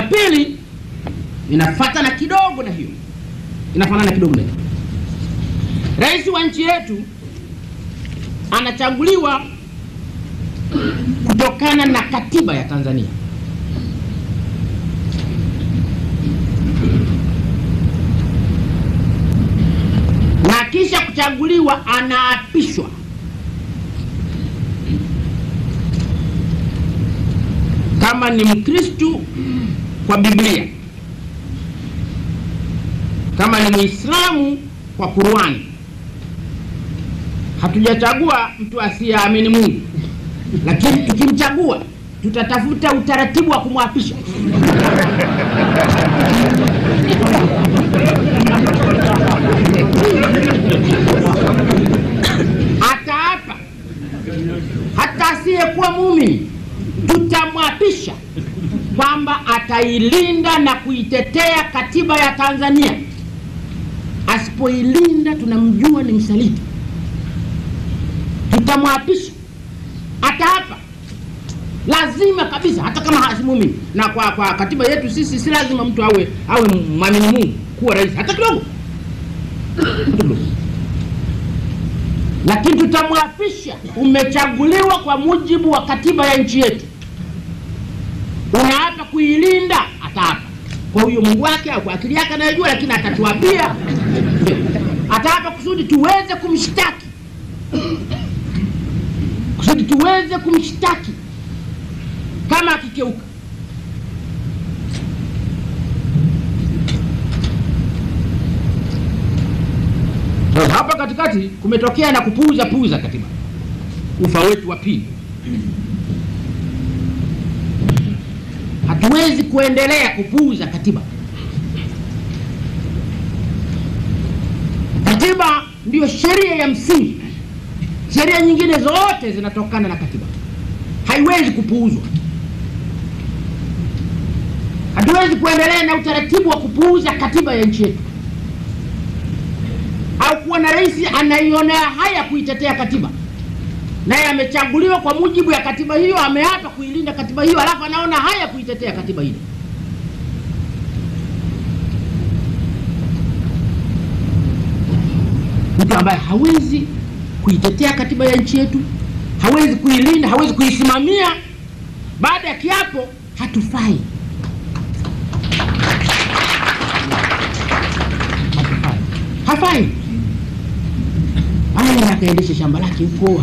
pili inafuatana kidogo na hiyo, inafanana kidogo na hiyo. Rais wa nchi yetu anachaguliwa kutokana na katiba ya Tanzania. Na kisha kuchaguliwa anaapishwa. Kama ni Mkristo kwa Biblia, kama ni Muislamu kwa Qur'ani. Hatujachagua mtu asiyeamini Mungu, lakini tukimchagua tutatafuta utaratibu wa kumwapisha. Ataapa, hata asiyekuwa muumini tutamwapisha kwamba atailinda na kuitetea katiba ya Tanzania. Asipoilinda tunamjua ni msaliti. Tutamwapisha, ataapa, lazima kabisa, hata kama si muumini. Na kwa katiba yetu sisi si lazima mtu awe mwamini Mungu kuwa rais, hata kidogo. Lakini tutamwapisha, umechaguliwa kwa mujibu wa katiba ya nchi yetu, unaapa kuilinda, ataapa kwa huyo Mungu wake au kwa akili yake anayojua, lakini atatuapia. Ataapa kusudi tuweze kumshtaki, kusudi tuweze kumshtaki kama akikeuka. Hapa katikati kumetokea na kupuuza puuza katiba, ufa wetu wa pili. Hatuwezi kuendelea kupuuza katiba. Katiba ndiyo sheria ya msingi. Sheria nyingine zote zinatokana na katiba, haiwezi kupuuzwa. Hatuwezi kuendelea na utaratibu wa kupuuza katiba ya nchi yetu, au kuwa na rais anaionea haya kuitetea katiba, naye amechaguliwa kwa mujibu ya katiba hiyo, ameapa kuilinda katiba hiyo, alafu anaona haya kuitetea katiba hiyo. Mtu ambaye hawezi kuitetea katiba ya nchi yetu, hawezi kuilinda, hawezi kuisimamia, baada ya kiapo hatufai. Hafai. Aende akaendeshe shamba lake huko.